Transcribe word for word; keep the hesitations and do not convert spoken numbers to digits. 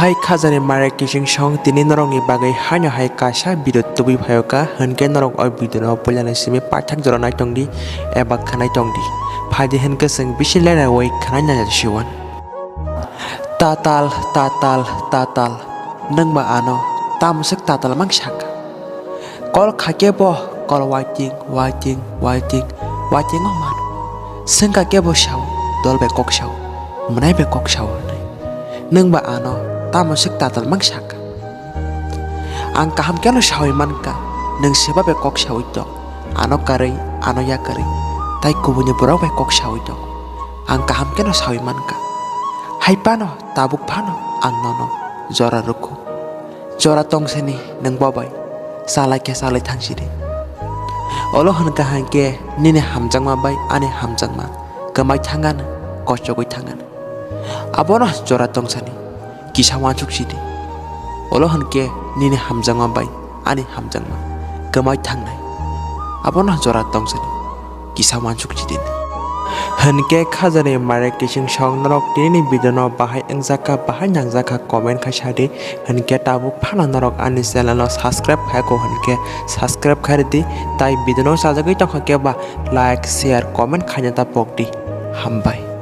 Hai khajani mare kising song tini norokni bagwi haino hai kaisa video tubui phaio ka, hinkhe norok o video no puilani simi paithak jora naitongdi eba khwnaitongdi. Phaidi hinkhe chwng bisi leraui khwnai naijak siwan. Tatal, tatal, tatal, nwngba ano tamo swk tatal mang saka? Call kha khe bo call waiting, waiting, waiting, waiting o mano. Swngkha khe bo sao, dol bai kok sao, mwnai bai kok sao hwnwi. Nwngba ano tamo swk tatal mang saka? Ang kaham kheno saui mankha, nwng seba bai kok saui tong, ano karwi, ano yakarwi, tai kubuni borok bai kok saui tong. Ang kaham kheno saui mankha. Hai phano, tabuk phano ang nono jora rwkhu. Jora tongsani nwng bo bai chalai khe chalai thangsidi. Olo hwnkha hinkhe nini hamjakma bai ani hamjakma kwmai thangano, kochogwi thangano. Abono jora tongsani kisa uansuk sidi. Olo hinkhe nini hamjakma bai ani hamjakma kwmai thangnai. Abono jora tongsani kisa uansuk sidi. Hinkhe khajani mare kising song norok tinini video no bahai wngjakha, bahai nangjakha comment khai sadi. Hinkhe tabuk phano norok ani channel no subscribe khai ko hinkhe subscribe khai rwdi. Tai video no sajagwi tongkha khe ba like, share, comment khaina ta pokdi. Hambai.